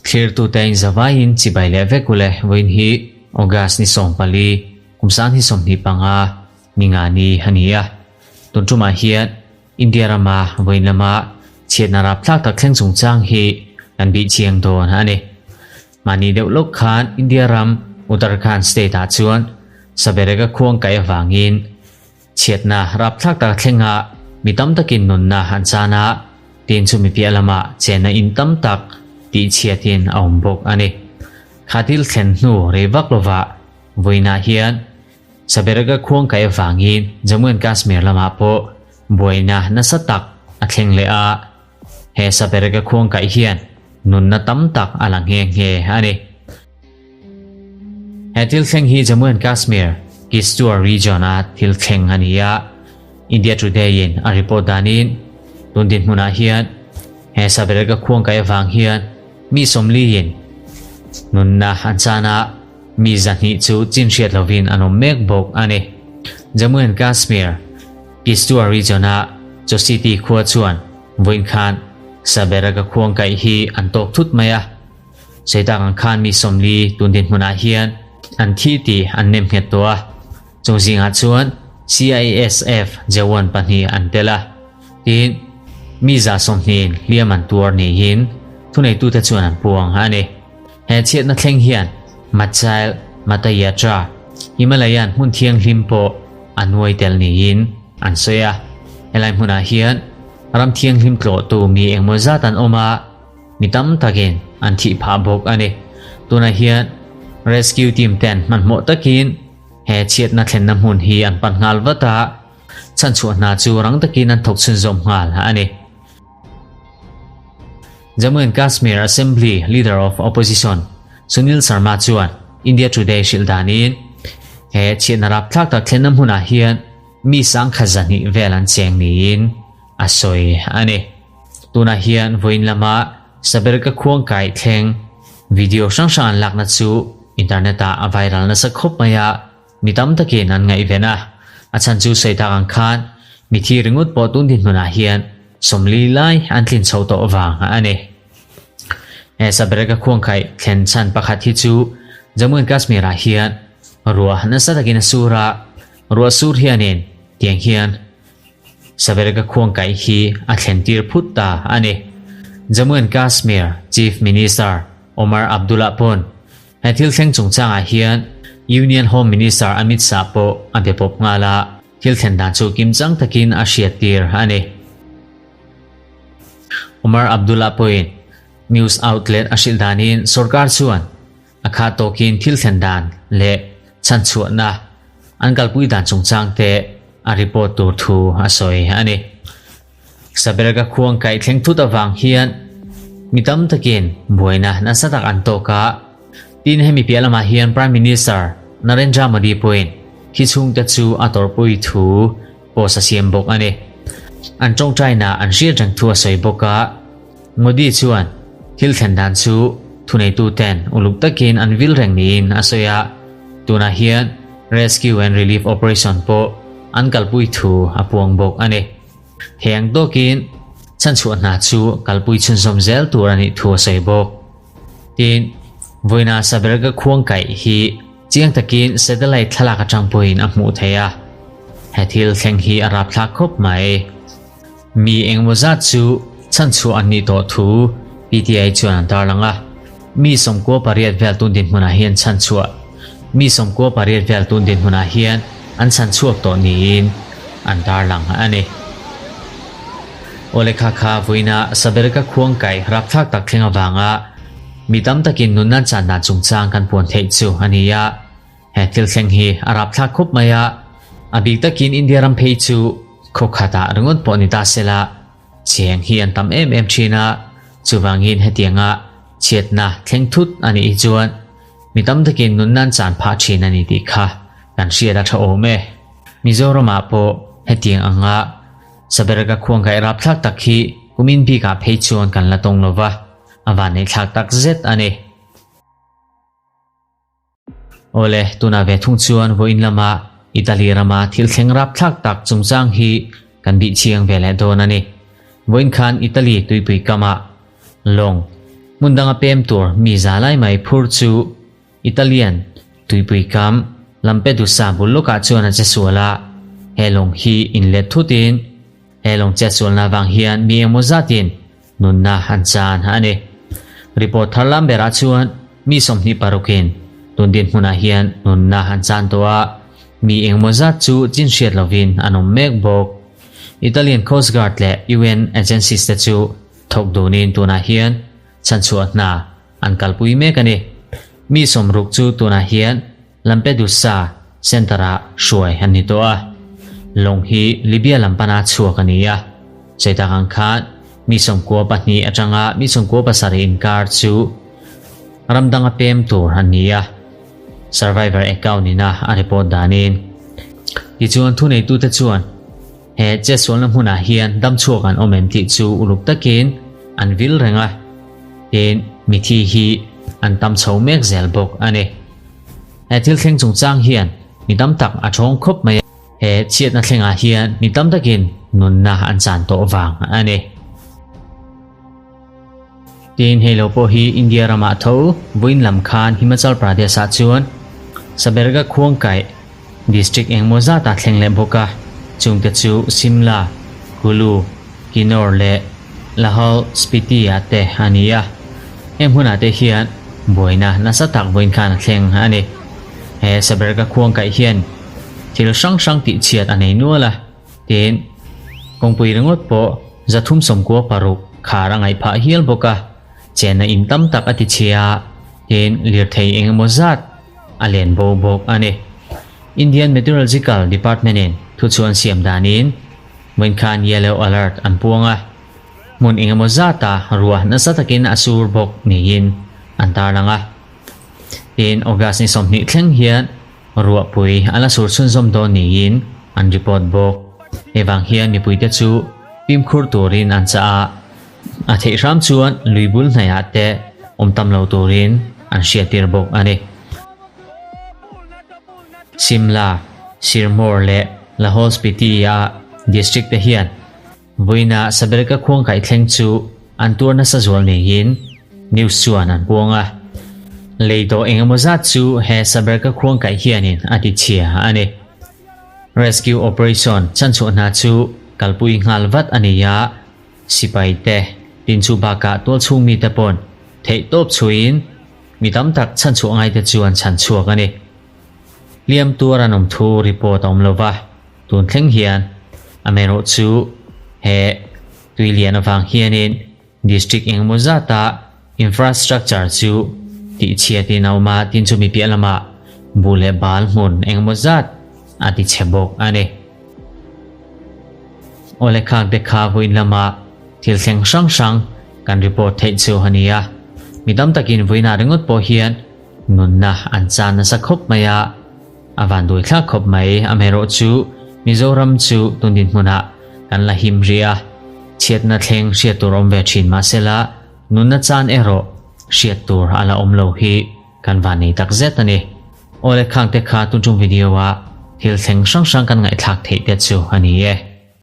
Thlirtute in zavaiin chibai leh vek ule vawiin hi August ni 14 kum 2025 ni nga ni a ni a. Tun tumah hian India rama vawiin lama chhiatna rapthlak tak thleng chungchang hi kan bih chiang dawn a ni. Mahni deuh lawk khan India ram Uttarakhand state ah chuan Sabereka khuang kaih avangin Chhiatna rapthlak tak a thleng a, mi tam takin nunna an chan a, tin chu mi piah lamah chenna in tam tak tih chhiatin a awm bawk a ni. Kha thil thlen hnu rei vak lovah vawiinah hian Saberga khuang kaih avangin Jammu and Kashmir lamah pawh buaina nasa tak a thleng leh a, he Saberga khuang kaih hian nunna tam tak a la nghe nghe a ni. He thil thleng hi Jammu and Kashmir, Kishtwar region-a thil thleng a ni a. India Today-in a report danin, tun dinhmunah hian he Saberga khuangkai avang hian mi sawmliin nunna an chan a, mi 200 chu chin hriat lovin an awm mek bawk a ni. Jammu and Kashmir, Kishtwar region-a Chositi khua chuan vawiin khan Saberga khuangkai hi an tawk thut mai a. Sawitak ang khan mi 40 tun dinhmunah hian an thi tih an nem nghet tawh a, chung zingah chuan CISF Jawan pahnih an tel a, tin mi 120 in hliam an tuar niin thuneitute chuan an puang a ni. He chhiatna thleng hian Machail Mata Yatra, Himalayan hmun thianghlim pawh a nuai tel niin an sawi a, helai hmunah hian ram thianghlim tlawhtu mi engmaw zat an awm a, Mi tam takin an thih phah bawk a ni. Tunah hian rescue team ten hmanhmawh takin he chhiatna thlenna hmun hi an pan nghal vat a, chhanchhuah hna chu rang takin an thawk chhunzawm nghal a ni. Jammu and Kashmir Assembly Leader of Opposition Sunil Sharma chuan India Today hrilh danin he chhiatna rapthlak tak thlenna hmunah hian mi 1,200 vel an cheng niin a sawi a ni. Tunah hian vawiin lama Saberga khuang kai thleng video hrang hrang an lakna chu internet ah a viral nasa khawp mai a, mi tam takin an ngaihven a. A chhan chu sawi tak ang khan mi thi ringawt pawh tun dinhmunah hian 40 lai an tlin chho tawh vang a ni. He Saberga khuang kai thlen chhan pakhat hi chu Jammu and Kashmir ah hian ruah nasa takin a sur a, ruah sur hianin tiang hian Saberga khuang kaih hi a thlen tir phut ta a ni. Jammu and Kashmir Chief Minister Omar Abdullah pawn he thil thleng chungchangah hian Union Home Minister Amit Shah pawh a be pawp nghal a, thil thlen dan chu kimchang takin a hriat tir a ni. Omar Abdullah pawhin news outlet a hrilh danin sorkar chuan a kha tawkin thil thlen dan leh chhanchhuahna an kalpui dan chungchang te a report tur thu a sawi a ni. Saberga khuang kaih thleng thut avang hian mi tam takin buaina nasa tak an tawk a, tin hemi piah lamah hian Prime Minister Narendra Modi pawhin thi chhungte chu a tawrhpui thu post a siam bawk a ni. An tawngtaina an hriat reng thu a sawi bawk a, Modi chuan thil thlen dan chu thuneituten uluk takin an vil reng niin a sawi a, tunah hian rescue and relief operation pawh an kalpui thu a puang bawk a ni. Heng tawkin chhanchhuah hna chu kalpui chhunzawm zel tur a nih thu a sawi bawk. Tin, vawiina Saberga khuang kaih hi chiang takin satellite thlalak atang pawhin a hmuh theih a, he thil thleng hi a rapthlak khawp mai. Mi engmaw zat chu chhanchhuah an nih tawh thu PTI chuan an tarlang a, mi 98 vel tun dinhmunah hian chhanchhuah mi 98 vel tun dinhmunah hian an chhanchhuak tawh niin an tarlang a ni. Awle kha kha vawiina Saberga khuang kai rapthlak tak thleng avanga mi tam takin nunna chan dan chungchang kan puan theih chu a ni a. He thil thleng hi a rapthlak khawp mai a, a bik takin India ram phei chu khaw khatah ringawt pawh ni ta sela, cheng hi an tam em em thin a, chuvangin hetianga chhiatna thleng thut a nih hi chuan mi tam takin nunna an chan phah thin a ni tih kha kan hriat a tha awm e. Mizoramah pawh hetiang anga Saberga khuangkaih rapthlak tak hi kumin bikah phei chuan kan la tawng lova, a vanneihthlak tak zet a ni. Awle, tunah ve thung chuan vawiin lama Italy rama thil thleng rapthlak tak chungchang hi kan bih chiang ve leh dawn a ni. Vawiin khan Italy tuipui kamah lawng hmun danga pem tur mi za lai mai phur chu Italian tuipui kam Lampedusa bul lawkah chuan a che sual a, he lawng hi inlet thutin he lawng chetsualna avang hian mi engmaw zatin nunna an chan a ni. Report thar lam berah chuan mi 26 in tun dinhmunah hian nunna an chan tawh a, mi engmaw zat chu chin hriat lovin an awm mek bawk. Italian Coast Guard leh UN agencies te chu thawk dunin tunah hian chhanchhuah hna an kalpui mek a ni. Mi 60 chu tunah hian Lampedusa Centre-ah hruai an ni tawh a. Lawng hi Libya lam pana chhuak a ni a. Sawi tak ang khan mi 92 atanga mi 97 inkar chu ram danga pem tur an ni a. Survivor account ina a report danin. Tichuan thuneitute chuan he chetsualna hmunah hian damchhuak an awm em tih chu uluk takin an vil reng a. Tin, mithi hi an tam chho mek zel bawk a ni. He thil thleng chungchang hian mi tam tak a thawng khawp mai a. He chhiatna thlengah hian mi tam takin nunna an chan tawh vang a ni. Tin, hei lo pawh hi India ramah tho vawiin lam khan Himachal Pradesh-ah chuan Saberga Khuangkaih district engmaw zata thleng leh bawk a, chungte chu Simla, Kulu, Kinnaur leh Lahaul Spiti-ah te a ni a. Heng hmunah te hian buaina nasa tak vawiin khan a thleng a ni. He Saberga Khuangkaih hian thil hrang hrang tihchhiat a nei nual a. Tin, kawngpui ringawt pawh 396 khar a ngaih phah hial bawk a, chenna in tam tak a ti chhia a, tin lirthei eng emaw zat a len bo bawk a ni. Indian Meteorological Department in thuchhuah an siam danin vawiin khan yellow alert an puang a, hmun eng emaw zata ruah nasa takin a sur bawk niin an tarlang a. Tin, August ni 20 thleng hian Ruahpui a la sur chhunzawm dawn niin an report bawk. Hei vang hian mipuite chu fimkhur turin an chah a, a theih hram chuan lui bul hnaihah te awm tam lo turin an hriattir bawk a ni. Simla, Sirmaur leh Lahaul Spiti-a district te hian Vawiina Saberka khuangkaih thleng chu an tuar nasa zual niin news chuan an puang a. Lei dawh eng emaw zat chu he Saberka khuangkaih hianin a ti chhia a ni. Rescue operation chhanchhuah hna chu kalpui nghal vat a ni a, sipai te, tin chu bakah tualchhung mite pawn theihtawp chhuiin mi tam tak chhanchhuah ngaite chu an chhanchhuak a ni. Hliam tuar an awm thu report a awm lo va. Tun thleng hian amaherawh chu he tui lian avang hianin district engemaw zata infrastructure chu tihchhiatin a awm a, tin chumi piah lamah buh leh bal hmun engemaw zat a ti chhe bawk a ni. Aw le khak te kha vawiin lama thil thleng hrang hrang kan report theih chu a ni a, mi tam takin vawiinah ringawt pawh hian nunna an chan nasa khawp mai a. A van duai thlak khawp mai, amaherawh chu Mizoram chu tun dinhmunah kan la him rih a, chhiatna thleng hriat tur awm ve thin mahsela nunna chan erawh hriat tur a la awm lo hi kan van nei tak zet a ni. Awle khangte kha tun tum video a thil thleng hrang hrang kan ngaihthlak theih te chu a ni e.